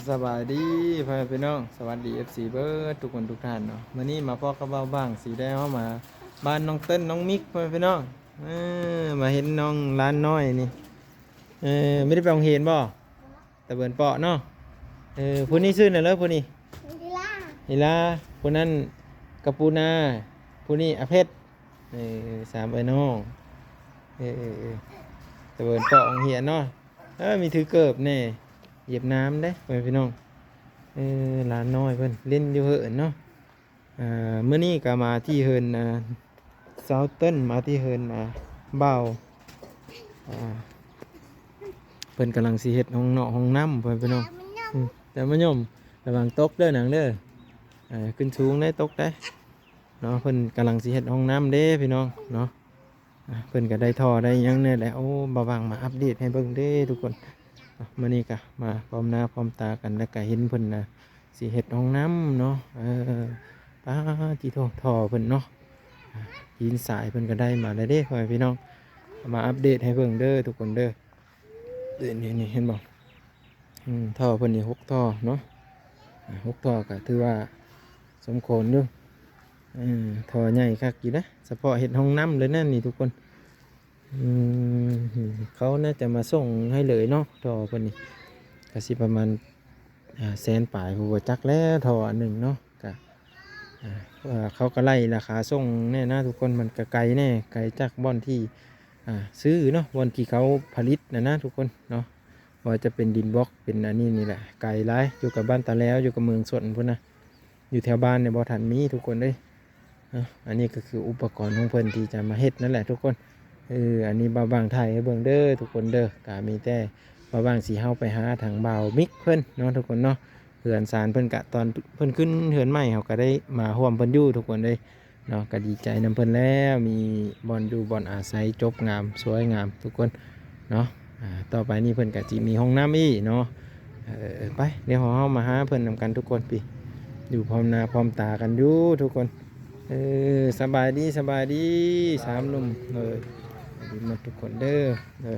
ສະບາຍດີພໍ່ແມ່ພີ່ນ້ອງ ສະຫວັດດີ ເອັຟຊີ ເບິດທຸກຄົນທຸກທ່ານເນາະ. ມື້ນີ້ມາພໍ້ກັບບ່າວບັງ ສີແດງ ເຮົາມາບ້ານນ້ອງເຕີນ ນ້ອງມິກ ພໍ່ແມ່ພີ່ນ້ອງ. ເອີ ມາເຫັນນ້ອງຫຼານນ້ອຍນີ້ ເອີ ບໍ່ໄດ້ໄປໂຮງຮຽນບໍ່? ຕາເບີນເປາະເນາະ. ເອີ ຜູ້ນີ້ຊື່ຫຍັງເລີ ຜູ້ນີ້? ອີລາ ອີລາ. ຜູ້ນັ້ນກະປູນາ ຜູ້ນີ້ອາເພັດ. ເອີ ສາມເອື້ອຍນ້ອງ. ເອີ ເອີ ເອີ ຕາເບີນເປາະໂຮງຮຽນເນາະ. ເອີ ມີຖືເກີບແດ່ ຢຽບນ້ຳເດ້ ພໍ່ແມ່ພີ່ນ້ອງ. ເອີ ຫຼານນ້ອຍເພິ່ນຫຼິ້ນຢູ່ເຫີນເນາະ. ເອີ ມື້ນີ້ກໍມາທີ່ເຮືອນ ອ່າ ຊາວເຕີນ ມາທີ່ເຮືອນ ອ່າ ບ່າວ ອ່າ ເພິ່ນກຳລັງຊິເຮັດຫ້ອງນອກຫ້ອງນ້ຳ ພໍ່ແມ່ພີ່ນ້ອງ. ອືມ ແຕ່ມາຍົມ ລະວັງຕົກເດີນາງເດີ. ເອີ ຂຶ້ນສູງໄດ໋ ຕົກໄດເນາະ. ເພິ່ນກຳລັງຊິເຮັດຫ້ອງນ້ຳເດ້ພີ່ນ້ອງເນາະ. ອ່າ ເພິ່ນກໍໄດ້ທໍ່ໄດ້ຫຍັງແດ່ແຫຼະ. ໂອ້ ບ່າວບັງມາອັບເດດໃຫ້ເບິ່ງເດ້ທຸກຄົນ. ອ່າ ມື້ນີ້ກໍມາພ້ອມໜ້າພ້ອມຕາກັນ ແລ້ວກໍເຫັນເພິ່ນນະ ຊິເຮັດຫ້ອງນ້ຳເນາະ. ເອີ ປາດ ຕິໂທ ທໍ່ເພິ່ນເນາະ. ອ່າ ຫີນຊາຍເພິ່ນກໍໄດ້ມາແລ້ວເດ້ ພໍ່ແມ່ພີ່ນ້ອງ. ມາອັບເດດໃຫ້ເບິ່ງເດີທຸກຄົນເດີ. ນີ້ ນີ້ ນີ້ ເຫັນບໍ່? ອືມ ທໍ່ເພິ່ນນີ້ຫົກທໍ່ເນາະ. ອ່າ ຫົກທໍ່ກໍຖືວ່າສົມຄວນຢູ່. ເອີ ທໍ່ໃຫຍ່ຄັກຢູ່ນະ ສະເພາະເຮັດຫ້ອງນ້ຳເລີຍນະນີ້ທຸກຄົນ. ອືມ ເຂົາໜ້າຈະມາສົ່ງໃຫ້ເລີຍເນາະ ທໍ່ເພິ່ນນີ້. ກໍຊິປະມານ ອ່າ ແສນປາຍ ບໍ່ຈັກແລ້ວທໍ່ອັນໜຶ່ງເນາະ. ກະ ອ່າ ເຂົາກໍໄລ່ລາຄາສົ່ງແດ່ນະທຸກຄົນ. ມັນກໍໄກແດ່ ໄກຈາກບ່ອນທີ່ ອ່າ ຊື້ເນາະ ບ່ອນທີ່ເຂົາຜະລິດນະນະທຸກຄົນເນາະ. ບໍ່ວ່າຈະເປັນດິນບລັອກ ເປັນອັນນີ້ນີ້ແຫຼະ ໄກຫຼາຍ. ຢູ່ກັບບ້ານຕາແລວ ຢູ່ກັບເມືອງຊົນພຸ້ນນະ. ຢູ່ແຖວບ້ານນີ້ບໍ່ທັນມີທຸກຄົນເອີຍ. ເນາະ ອັນນີ້ກໍຄືອຸປະກອນຂອງເພິ່ນທີ່ຈະມາເຮັດນັ້ນແຫຼະທຸກຄົນ. ເອີ ອັນນີ້ບ່າວບັງຖ່າຍໃຫ້ເບິ່ງເດີທຸກຄົນເດີ. ກໍມີແຕ່ບ່າວບັງຊິເຮົາໄປຫາທາງບ່າວມິກເພິ່ນເນາະທຸກຄົນເນາະ. ເຮືອນຊານເພິ່ນກະ ຕອນເພິ່ນຂຶ້ນເຮືອນໃໝ່ ເຮົາກໍໄດ້ມາຮ່ວມເພິ່ນຢູ່ທຸກຄົນເອີຍເນາະ. ກໍດີໃຈນຳເພິ່ນແລ້ວ ມີບ່ອນຢູ່ບ່ອນອາໄສຈົບງາມ ສວຍງາມທຸກຄົນເນາະ. ອ່າ ຕໍ່ໄປນີ້ເພິ່ນກໍຊິມີຫ້ອງນ້ຳອີກເນາະ. ເອີ ໄປ ດຽວເຮົາມາຫາເພິ່ນນຳກັນທຸກຄົນ. ປີ ຢູ່ພ້ອມໜ້າພ້ອມຕາກັນຢູ່ທຸກຄົນ. ເອີ ສະບາຍດີ ສະບາຍດີ ສາມໜຸ່ມ. ເອີ ສະບາຍດີໝົດທຸກຄົນເດີ. ເອີ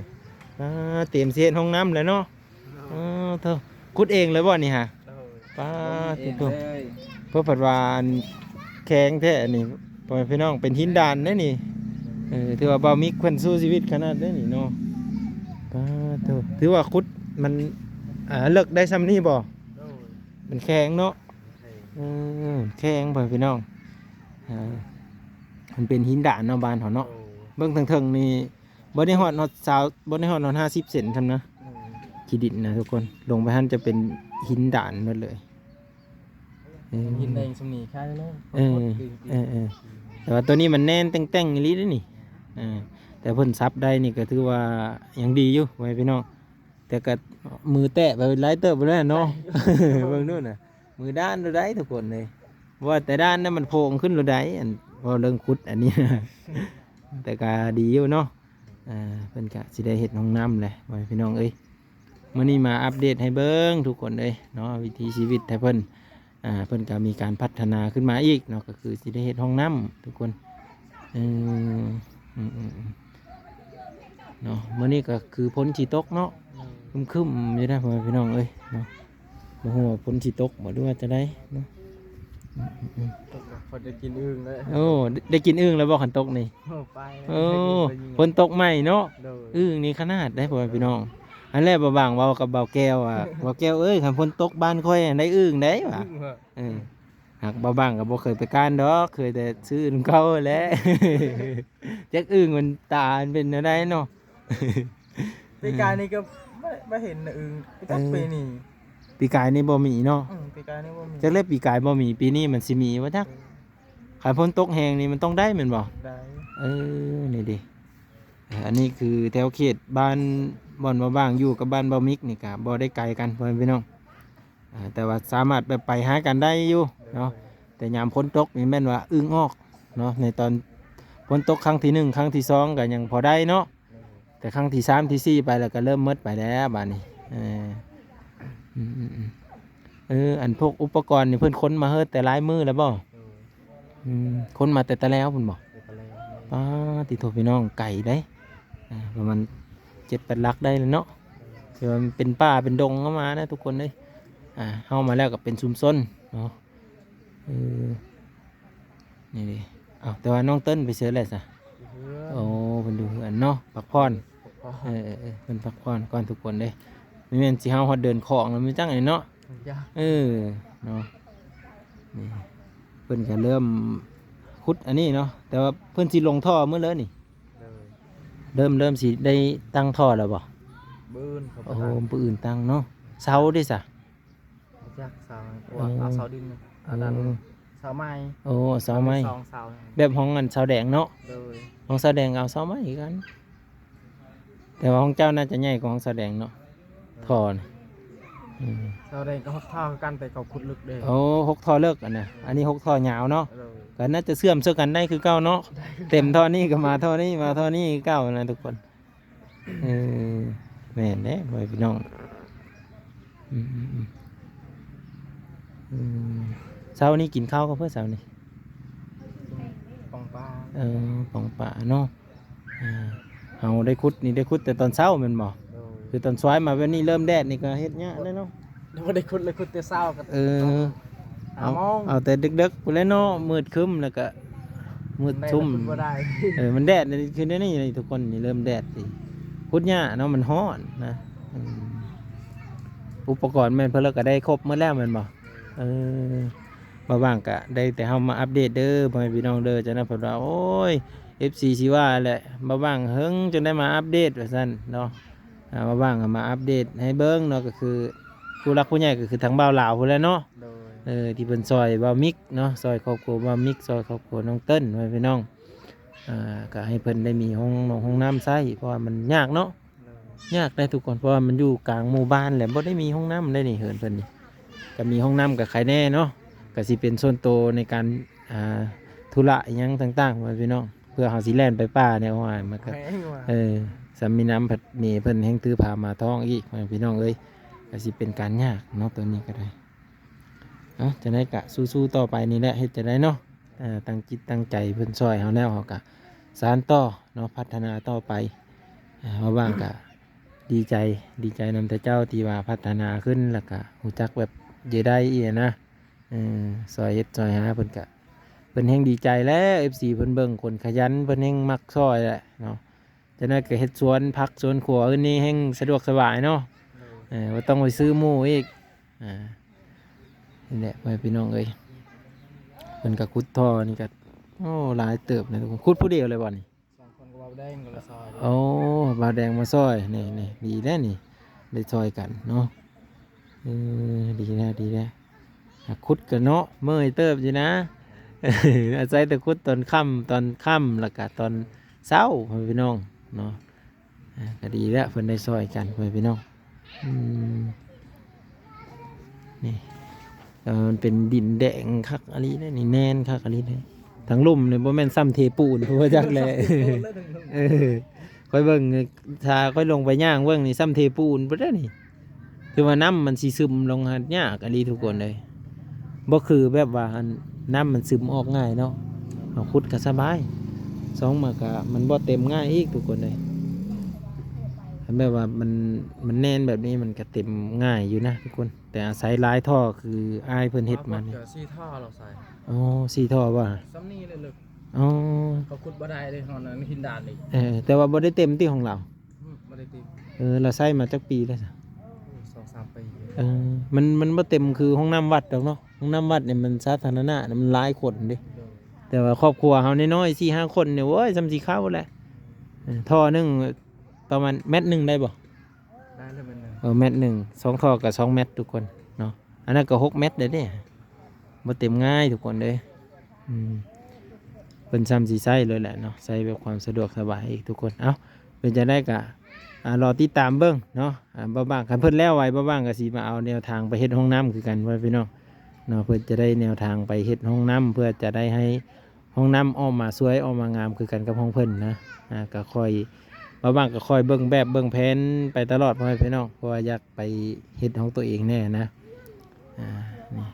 ອ່າ ຕຽມຊິເຮັດຫ້ອງນ້ຳແລ້ວເນາະ. ອໍ ໂທ້ ຂຸດເອງເລີຍບໍ່ນີ້ຫາ? ໂດຍ ປາດ ເຮັດເອງເລີຍ. ເພິ່ນພັດວ່າອັນແຂງແທ້ອັນນີ້ ພໍ່ແມ່ພີ່ນ້ອງ ເປັນຫີນດານເດ້ນີ້. ເອີ ຖືວ່າບ່າວມິກເພິ່ນສູ້ຊີວິດຂະໜາດເດ້ນີ້ເນາະ. ປາດໂທ້ ຖືວ່າຂຸດມັນ ອ່າ ເລິກໄດ້ຊ່ຳນີ້ບໍ່? ໂດຍ ມັນແຂງເນາະ. ແຂງ ເອີ ແຂງ ພໍ່ແມ່ພີ່ນ້ອງ. ອ່າ ມັນເປັນຫີນດານເນາະ ບ້ານເຮົາເນາະ. ໂດຍ ເບິ່ງເທິງໆນີ້ ບໍ່ໄດ້ຮອດ ຮອດຊາວ ບໍ່ໄດ້ຮອດ ຮອດຫ້າສິບເຊັນຊ້ຳນະ. ອືມ ຂີ້ດິນນະທຸກຄົນ ລົງໄປຫັ້ນຈະເປັນຫີນດານໝົດເລີຍ. ເອີ ຫີນແດງຊ່ຳນີ້ຄ່າເນາະ. ເອີ ເອີ ເອີ ແຕ່ວ່າໂຕນີ້ມັນແໜ້ນແຕ່ງໆອີ່ຫຼີເດ້ນີ້. ເອີ ແຕ່ເພິ່ນສັບໄດ້ນີ້ກໍຖືວ່າຍັງດີຢູ່ ພໍ່ແມ່ພີ່ນ້ອງ. ແຕ່ກໍມືແຕະໄປຫຼາຍເຕີບແລ້ວເນາະ. ເບິ່ງດູນະ ມືດ້ານໂລດໃດ໋ທຸກຄົນເອີຍ. ວ່າແຕ່ດ້ານນັ້ນມັນໂພງຂຶ້ນໂລດໃດ໋ ອັນ ເວົ້າເລື່ອງຂຸດອັນນີ້. ແຕ່ກໍດີຢູ່ເນາະ. ອ່າ ເພິ່ນກະຊິໄດ້ເຮັດຫ້ອງນ້ຳແຫຼະ ພໍ່ແມ່ພີ່ນ້ອງເອີຍ. ມື້ນີ້ມາອັບເດດໃຫ້ເບິ່ງທຸກຄົນເອີຍເນາະ ວິຖີຊີວິດໃຫ້ເພິ່ນ. ອ່າ ເພິ່ນກະມີການພັດທະນາຂຶ້ນມາອີກເນາະ ກໍຄືຊິໄດ້ເຮັດຫ້ອງນ້ຳທຸກຄົນ. ເອີ ອືມ ອືມ ອືມ ເນາະ. ມື້ນີ້ກໍຄືຝົນຊິຕົກເນາະ ຄຶ້ມໆຢູ່ນະ ພໍ່ແມ່ພີ່ນ້ອງເອີຍເນາະ. ບໍ່ຮູ້ວ່າຝົນຊິຕົກບໍ່ ຫຼືວ່າຈັ່ງໃດເນາະ. ອືມ ອືມ ອືມ ຕົກແລ້ວພໍໄດ້ກິນອຶ່ງແລ້ວ. ໂອ້ ໄດ້ ໄດ້ກິນອຶ່ງແລ້ວບໍ່ ຄັນຕົກນີ້? ໂອ້ ໄປແລ້ວ. ໂອ້ ໄດ້ກິນໄປຍິງ ຝົນຕົກໃໝ່ເນາະ. ໂດຍ ອຶ່ງນີ້ຂະໜາດໃດ໋ ພໍ່ແມ່ພີ່ນ້ອງ. ອັນແລກບ່າວບັງເວົ້າກັບບ່າວແກ້ວວ່າ ບ່າວແກ້ວເອີຍ ຄັນຝົນຕົກບ້ານຂ້ອຍໄດ້ອຶ່ງໄດ໋ວ່າ. ອຶ່ງຫວາ? ເອີ ຫາກບ່າວບັງກໍບໍ່ເຄີຍໄປກ້ານດອກ ເຄີຍແຕ່ຊື້ນຳເຂົາແຫຼະ. ຈັກອຶ່ງມັນຕາມັນເປັນແນວໃດເນາະ. ປີກາຍນີ້ກໍບໍ່ ບໍ່ເຫັນອຶ່ງ ຈັກ ເອີ ປີນີ້. ປີກາຍນີ້ບໍ່ມີເນາະ. ອືມ ປີກາຍນີ້ບໍ່ມີ. ຈັກແລ້ວປີກາຍບໍ່ມີ ປີນີ້ມັນຊິມີບໍ່ຈັກ. ເອີ ຄັນຝົນຕົກແຮງນີ້ມັນຕ້ອງໄດ້ແມ່ນບໍ່? ໄດ້. ເອີ ນີ້ເດ້ ເອີ ອັນນີ້ຄືແຖວເຂດບ້ານ ບ່ອນບ່າວບັງຢູ່ກັບບ້ານບ່າວມິກນີ້ກໍບໍ່ໄດ້ໄກກັນ ພໍ່ແມ່ພີ່ນ້ອງ. ອ່າ ແຕ່ວ່າສາມາດແບບໄປຫາກັນໄດ້ຢູ່ເນາະ. ໂດຍ ແຕ່ຍາມຝົນຕົກນີ້ແມ່ນວ່າອຶ່ງອອກເນາະ. ໃນຕອນຝົນຕົກຄັ້ງທີໜຶ່ງ ຄັ້ງທີສອງກໍຍັງພໍໄດ້ເນາະ. ໂດຍ ແຕ່ຄັ້ງທີສາມ ທີສີ່ໄປແລ້ວກໍເລີ່ມໝົດໄປແລ້ວບາດນີ້. ເອີ ອືມ ອືມ ອືມ ເອີ ອັນພວກອຸປະກອນນີ້ເພິ່ນຂົນມາເຮີດແຕ່ຫຼາຍມື້ແລ້ວບໍ່? ໂດຍ ອືມ ຂົນມາແຕ່ຕາແລວພຸ້ນບໍ່? ແຕ່ຕາແລວ. ປາດຕິໂທ ພີ່ນ້ອງ ໄກເດ້. ອ່າ ປະມານເຈັດແປດຫຼັກໄດ້ແລ້ວເນາະ. ໂດຍ ແຕ່ວ່າມັນເປັນປ່າເປັນດົງເຂົ້າມານະທຸກຄົນເອີຍ. ອ່າ ເຮົາມາແລ້ວກໍເປັນຊຸມຊົນເນາະ. ເອີ ນີ້ເດ້. ເອົ້າ ແຕ່ວ່ານ້ອງເຕີນໄປໃສແລ້ວຊະ? ຢູ່ເຮືອນ. ໂອ້ ເພິ່ນຢູ່ເຮືອນເນາະ ພັກຜ່ອນ. ພັກຜ່ອນ. ເອີໆໆ ເພິ່ນພັກຜ່ອນກ່ອນທຸກຄົນເດ້. ບໍ່ແມ່ນຊິເຮົາຮອດເດີ່ນຂອງແລ້ວ ມີຈັງໄດເນາະ. ເອີ ເນາະ ນີ້ ເພິ່ນກໍເລີ່ມຂຸດອັນນີ້ເນາະ ແຕ່ວ່າເພິ່ນຊິລົງທໍ່ມື້ເລີຍນີ້. ໂດຍ. ເລີ່ມ ເລີ່ມຊິໄດ້ຕັ້ງທໍ່ແລ້ວບໍ່? ມື້ອື່ນເຂົາ ໂອ້ ຕັ້ງ. ມື້ອື່ນຕັ້ງເນາະ. ເສົາເດ້ຊະ? ບໍ່ຈັກເສົາ. ເອີ ເອົາເສົາດິນ. ເອີ ອັນນັ້ນເສົາໄມ້. ໂອ້ ເສົາໄມ້ ສອງເສົາ. ແບບຂອງອັນສາວແດງເນາະ. ໂດຍ. ຂອງສາວແດງກໍເອົາເສົາໄມ້ຄືກັນ ແຕ່ວ່າຂອງເຈົ້າໜ້າຈະໃຫຍ່ກວ່າຂອງສາວແດງເນາະ. ໂດຍ. ທໍ່ນະ ອືມ ສາວແດງກໍຫົກທໍ່ຄືກັນ ແຕ່ເຂົາຂຸດເລິກເດ້. ໂອ້ ຫົກທໍ່ເລິກອັນນະ. ໂດຍ. ອັນນີ້ຫົກທໍ່ຍາວເນາະ. ໂດຍ. ກໍໜ້າຈະເຊື່ອມໃສ່ກັນໄດ້ຄືເກົ່າເນາະ. ໄດ້ຄືເກົ່າ. ເຕັມທໍ່ນີ້ກໍມາທໍ່ນີ້ ມາທໍ່ນີ້ຄືເກົ່ານະທຸກຄົນ. ເອີ ແມ່ນເດ້ພໍ່ແມ່ພີ່ນ້ອງ. ອືມໆໆ ອືມ ເຊົ້ານີ້ກິນເຂົ້າກັບເພິ່ນເຊົ້ານີ້? ປອງປາ. ເອີ ປອງປາເນາະ. ເອີ ເຮົາໄດ້ຂຸດນີ້ ໄດ້ຂຸດແຕ່ຕອນເຊົ້າແມ່ນບໍ່? ໂດຍ. ຄືຕອນສວາຍມາແບບນີ້ ເລີ່ມແດດນີ້ກໍເຮັດຍາກແລ້ວເນາະ. ບໍ່ໄດ້ຂຸດເລີຍ ຂຸດແຕ່ເຊົ້າກໍ. ເອີ ເອົາ ເອົາແຕ່ເດິກໆພຸ້ນແຫຼະເນາະ ມືດຄຶ້ມແລ້ວກໍມືດຊຸ່ມ. ແດດແລ້ວຂຸດບໍ່ໄດ້. ເອີ ມັນແດດຄືດຽວນີ້ທຸກຄົນ ນີ້ເລີ່ມແດດຕິ ຂຸດຍາກເນາະ ມັນຮ້ອນນະ. ອືມ ອຸປະກອນແມ່ນເພິ່ນລະກໍໄດ້ຄົບໝົດແລ້ວແມ່ນບໍ່? ເອີ ບໍ່ວ່າງກະໄດ້ແຕ່ເຮົາມາອັບເດດເດີພໍ່ແມ່ພີ່ນ້ອງເດີ. ຈັ່ງນັ້ນເພິ່ນວ່າ ໂອ້ຍ ເອັຟຊີ ຊິວ່າແຫຼະ ບໍ່ວ່າງເຫິງຈຶ່ງໄດ້ມາອັບເດດວ່າຊັ້ນເນາະ. ອ່າ ວ່າງກໍມາອັບເດດໃຫ້ເບິ່ງເນາະ ກໍຄືຜູ້ຫຼັກຜູ້ໃຫຍ່ກໍຄືທາງບ່າວລາວພຸ້ນແຫຼະເນາະ. ໂດຍ. ເອີ ທີ່ເພິ່ນຊ່ອຍບ່າວມິກເນາະ ຊ່ອຍຄອບຄົວບ່າວມິກ ຊ່ອຍຄອບຄົວນ້ອງເຕີນ ພໍ່ແມ່ພີ່ນ້ອງ. ອ່າ ກໍໃຫ້ເພິ່ນໄດ້ມີຫ້ອງນ້ຳໃຊ້ ເພາະວ່າມັນຍາກເນາະ. ໂດຍ. ຍາກໄດ໋ທຸກຄົນ ເພາະວ່າມັນຢູ່ກາງໝູ່ບ້ານແຫຼະ ບໍ່ໄດ້ມີຫ້ອງນ້ຳໄດ໋ນີ້ ເຮືອນເພິ່ນນີ້. ກໍມີຫ້ອງນ້ຳກໍໄຄແນ່ເນາະ ກໍຊິເປັນສ່ວນໂຕໃນການ ອ່າ ທຸລະອີ່ຫຍັງຕ່າງໆ ພໍ່ແມ່ພີ່ນ້ອງ. ເພື່ອເຮົາຊິແລ່ນໄປປ່າແນວວ່າ ມັນກໍ ແພງວ່າ ເອີ ສ່ຳມີນ້ຳພັດເມເພິ່ນແຮ່ງຖືພາມາທ້ອງອີກ ພໍ່ແມ່ພີ່ນ້ອງເອີຍ. ກໍຊິເປັນການຍາກເນາະ ຕົວນີ້ກໍໄດ້. ເອົາ ຈັ່ງໃດກໍສູ້ໆຕໍ່ໄປນີ້ແຫຼະ ເຮັດຈັ່ງໃດເນາະ. ເອີ ຕັ້ງຈິດຕັ້ງໃຈ ເພິ່ນຊ່ອຍເຮົາແລ້ວ ເຮົາກໍສານຕໍ່ເນາະ ພັດທະນາຕໍ່ໄປ. ເອີ ວ່າວ່າງກໍດີໃຈ ດີໃຈນຳແຕ່ເຈົ້າທີ່ວ່າພັດທະນາຂຶ້ນ ແລ້ວກໍຮູ້ຈັກແບບເຢໄດ້ອີກນະ. ເອີ ຊ່ອຍເຮັດຊ່ອຍຫາ ເພິ່ນກະ ເພິ່ນແຮ່ງດີໃຈແລ້ວ ເອັຟຊີ ເພິ່ນເບິ່ງຄົນຂະຫຍັນ ເພິ່ນແຮ່ງມັກຊ່ອຍແຫຼະເນາະ. ຈັກໜ້ອຍກໍເຮັດສວນຜັກສວນຄົວ ອັນນີ້ແຮ່ງສະດວກສະບາຍເນາະ. ໂດຍ. ເອີ ບໍ່ຕ້ອງໄປຊື້ໝູ່ອີກ. ອ່າ ນີ້ແຫຼະ ພໍ່ແມ່ພີ່ນ້ອງເອີຍ ເພິ່ນກໍຂຸດທໍ່ນີ້ກໍ ໂອ້ ຫຼາຍເຕີບນະທຸກຄົນ. ຂຸດຜູ້ດຽວເລີຍບໍ່ນີ້? ສອງຄົນກັບບ່າວແດງກໍລະຊ່ອຍ. ໂອ້ ບ່າວແດງມາຊ່ອຍ ນີ້ ນີ້ ດີແລ້ວນີ້ ໄດ້ຊ່ອຍກັນເນາະ. ເອີ ດີແລ້ວ ດີແລ້ວ. ຫາກຂຸດກໍເນາະ ເມື່ອຍເຕີບຢູ່ນະ. ອາໄສແຕ່ຂຸດຕອນຄ່ຳ ຕອນຄ່ຳ ແລ້ວກະຕອນເຊົ້າ ພໍ່ແມ່ພີ່ນ້ອງເນາະ. ອ່າ ກໍດີແລ້ວ ເພິ່ນໄດ້ຊ່ອຍກັນ ພໍ່ແມ່ພີ່ນ້ອງ. ອືມ ນີ້ ເອີ ມັນເປັນດິນແດງຄັກອີ່ຫຼີເດ້ນີ້ ແໜ້ນຄັກອີ່ຫຼີເດ້. ທາງລຸ່ມນີ້ບໍ່ແມ່ນຊ້ຳເທປູນ ບໍ່ຈັກແຫຼະ. ເອີ ຂ້ອຍເບິ່ງ ຖ້າຂ້ອຍລົງໄປຍ່າງເບິ່ງນີ້ ຊ້ຳເທປູນພຸ້ນເດ້ນີ້. ຄືວ່ານ້ຳມັນຊິຊຶມລົງຫາຍາກອີ່ຫຼີທຸກຄົນເອີຍ. ບໍ່ຄືແບບວ່າ ອັນ ນ້ຳມັນຊຶມອອກງ່າຍເນາະ. ເຮົາຂຸດກໍສະບາຍ. ສອງມາກໍມັນບໍ່ເຕັມງ່າຍອີກທຸກຄົນເອີຍ. ຄັນແບບວ່າມັນ ມັນແໜ້ນແບບນີ້ ມັນກໍເຕັມງ່າຍຢູ່ນະທຸກຄົນ. ແຕ່ອາໄສລາຍທໍ່ຄືອ້າຍເພິ່ນເຮັດມານີ້ ສີ່ທໍ່ເຮົາໃສ່. ອໍ ສີ່ທໍ່ບໍ່? ສ່ຳນີ້ເລີກ. ອໍ ເຂົາຂຸດບໍ່ໄດ້ເດ້ ເຮົານັ້ນຫີນດານນີ້. ເອີ ແຕ່ວ່າບໍ່ໄດ້ເຕັມຕິຂອງລາວ? ອືມ ບໍ່ໄດ້ຕິ. ເອີ ລາວໃຊ້ມາຈັກປີແລ້ວຊະ? ໂອ້ ສອງສາມປີ. ເອີ ມັນ ມັນບໍ່ເຕັມຄືຫ້ອງນ້ຳວັດດອກເນາະ. ຫ້ອງນ້ຳວັດນີ້ມັນສາທາລະນະ ມັນຫຼາຍຄົນເດ້. ໂດຍ. ແຕ່ວ່າຄອບຄົວເຮົານ້ອຍໆ ສີ່ຫ້າຄົນນີ້ ໂອ້ຍ ສ່ຳຊິເຂົ້າແຫຼະ. ເອີ ທໍ່ໜຶ່ງ ປະມານແມັດໜຶ່ງໄດ້ບໍ່? ໄດ້ແລ້ວແມັດໜຶ່ງ. ເອີ ແມັດໜຶ່ງ ສອງທໍ່ກໍສອງແມັດທຸກຄົນເນາະ. ອັນນັ້ນກໍຫົກແມັດເດ້ ບໍ່ເຕັມງ່າຍທຸກຄົນເອີຍ. ອືມ ເພິ່ນຊ່ຳຊິໃຊ້ເລີຍແຫຼະເນາະ ໃຊ້ແບບຄວາມສະດວກສະບາຍອີກທຸກຄົນ. ເອົ້າ ເປັນຈັ່ງໃດກໍ ອ່າ ລໍຕິດຕາມເບິ່ງເນາະ. ອ່າ ບໍ່ວ່າງ ຄັນເພິ່ນແລ້ວໄວ ບໍ່ວ່າງກໍຊິມາເອົາແນວທາງໄປເຮັດຫ້ອງນ້ຳຄືກັນ ພໍ່ແມ່ພີ່ນ້ອງເນາະ. ເພິ່ນຈະໄດ້ແນວທາງໄປເຮັດຫ້ອງນ້ຳ ເພື່ອຈະໄດ້ໃຫ້ ຫ້ອງນ້ຳອອກມາສວຍ ອອກມາງາມຄືກັນກັບຫ້ອງເພິ່ນນະ. ອ່າ ກໍຄ່ອຍ ບາງໆກໍຄ່ອຍເບິ່ງແບບເບິ່ງແຜນໄປຕະຫຼອດ ພໍ່ແມ່ພີ່ນ້ອງ ເພາະວ່າຢາກໄປເຮັດຂອງຕົວເອງແດ່ນະ. ອ່າ ນີ້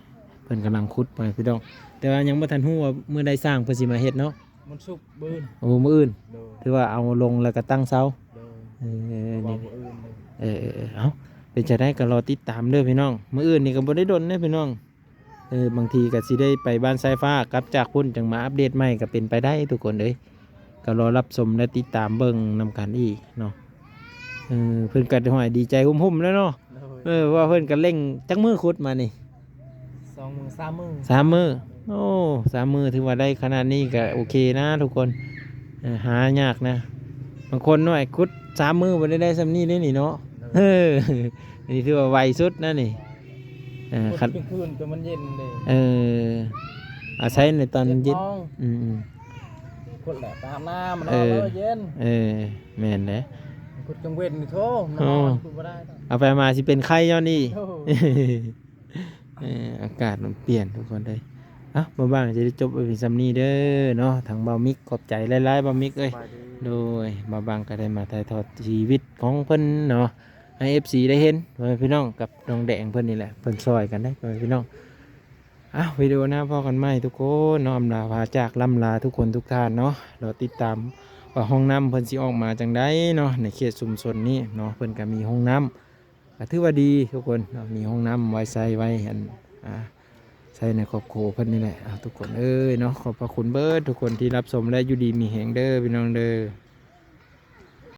ເພິ່ນກຳລັງຂຸດ ພໍ່ແມ່ພີ່ນ້ອງ ແຕ່ວ່າຍັງບໍ່ທັນຮູ້ວ່າມື້ໃດຊ່າງເພິ່ນຊິມາເຮັດເນາະ. ວັນສຸກ ມື້ອື່ນ. ໂອ້ ມື້ອື່ນ. ໂດຍ. ຖືວ່າເອົາລົງແລ້ວກໍຕັ້ງເສົາ. ໂດຍ. ເອີ ນີ້ ມື້ອື່ນ. ເອີໆໆ ເອົ້າ ເປັນຈັ່ງໃດກໍລໍຕິດຕາມເດີພີ່ນ້ອງ. ມື້ອື່ນນີ້ກໍບໍ່ໄດ້ດົນເດ້ພີ່ນ້ອງ. ເອີ ບາງທີກໍຊິໄດ້ໄປບ້ານຊາຍຟ້າ ກັບຈາກພຸ້ນຈັ່ງມາອັບເດດໃໝ່ກໍເປັນໄປໄດ້ທຸກຄົນເອີຍ. ກໍລໍຮັບຊົມ ແລະ ຕິດຕາມເບິ່ງນຳກັນອີກເນາະ. ເອີ ເພິ່ນກໍຫ້ອຍດີໃຈຫຸ້ມໆແລ້ວເນາະ. ໂດຍ ເອີ ວ່າເພິ່ນກໍເລັ່ງ. ຈັກມື້ຂຸດມານີ້? ສອງມື້ ສາມມື້ ສາມມື້. ໂອ້ ສາມມື້ຖືວ່າໄດ້ຂະໜາດນີ້ກໍໂອເຄນະທຸກຄົນ. ເອີ ຫາຍາກນະ. ບາງຄົນນ້ອຍຂຸດສາມມື້ບໍ່ໄດ້ ໄດ້ສ່ຳນີ້ເດ້ນີ້ເນາະ. ໂດຍ ເອີ ນີ້ຖືວ່າໄວສຸດນະນີ້. ເອີ ຂັດ ຂຸດກາງຄືນກໍມັນເຢັນເດ້. ເອີ ອາໄສໃນຕອນເຢັນ. ເຈັດໂມງ. ອືມໆ ຂຸດແລ້ວໄປອາບນ້ຳ ມານອນ ເອີ ແລ້ວເຢັນ. ເອີ ແມ່ນເດ້. ຂຸດກາງເວັນນີ້ໂທ້ ມານອນ ໂອ້ ຂຸດບໍ່ໄດ້. ເອົາໄປມາຊິເປັນໄຂ້ຍ້ອນນີ້. ໂອ້ ເອີ ອາກາດມັນປ່ຽນທຸກຄົນເອີຍ. ເອົ້າ ບ່າວບາງຈະໄດ້ຈົບໄວ້ພຽງສ່ຳນີ້ເດີເນາະ. ທາງບ່າວມິກ ຂອບໃຈຫຼາຍໆ ບ່າວມິກເອີຍ. ສະບາຍດີ. ໂດຍ ບ່າວບາງກໍໄດ້ມາຖ່າຍທອດຊີວິດຂອງເພິ່ນເນາະ ໃຫ້ເອັຟຊີໄດ້ເຫັນ ພໍ່ແມ່ພີ່ນ້ອງ ກັບນ້ອງແດງເພິ່ນນີ້ແຫຼະ. ເພິ່ນຊ່ອຍກັນເດ້ ພໍ່ແມ່ພີ່ນ້ອງ. ເອົ້າ ວິດີໂອໜ້າພໍ້ກັນໃໝ່ທຸກຄົນເນາະ. ອຳລາພາຈາກ ລ່ຳລາທຸກຄົນທຸກທ່ານເນາະ. ລໍຕິດຕາມວ່າຫ້ອງນ້ຳເພິ່ນຊິອອກມາຈັ່ງໃດເນາະ ໃນເຂດຊຸມຊົນນີ້ເນາະ. ເພິ່ນກໍມີຫ້ອງນ້ຳ ກໍຖືວ່າດີທຸກຄົນເນາະ, ມີຫ້ອງນ້ຳໄວ້ໃຊ້ໄວ້ ອັນ ອ່າ ໃຊ້ໃນຄອບຄົວເພິ່ນນີ້ແຫຼະ. ເອົາ ທຸກຄົນເອີຍເນາະ, ຂອບພະຄຸນເບີດທຸກຄົນທີ່ຮັບຊົມ ແລະ ຢູ່ດີມີແຮງເດີພີ່ນ້ອງເດີ.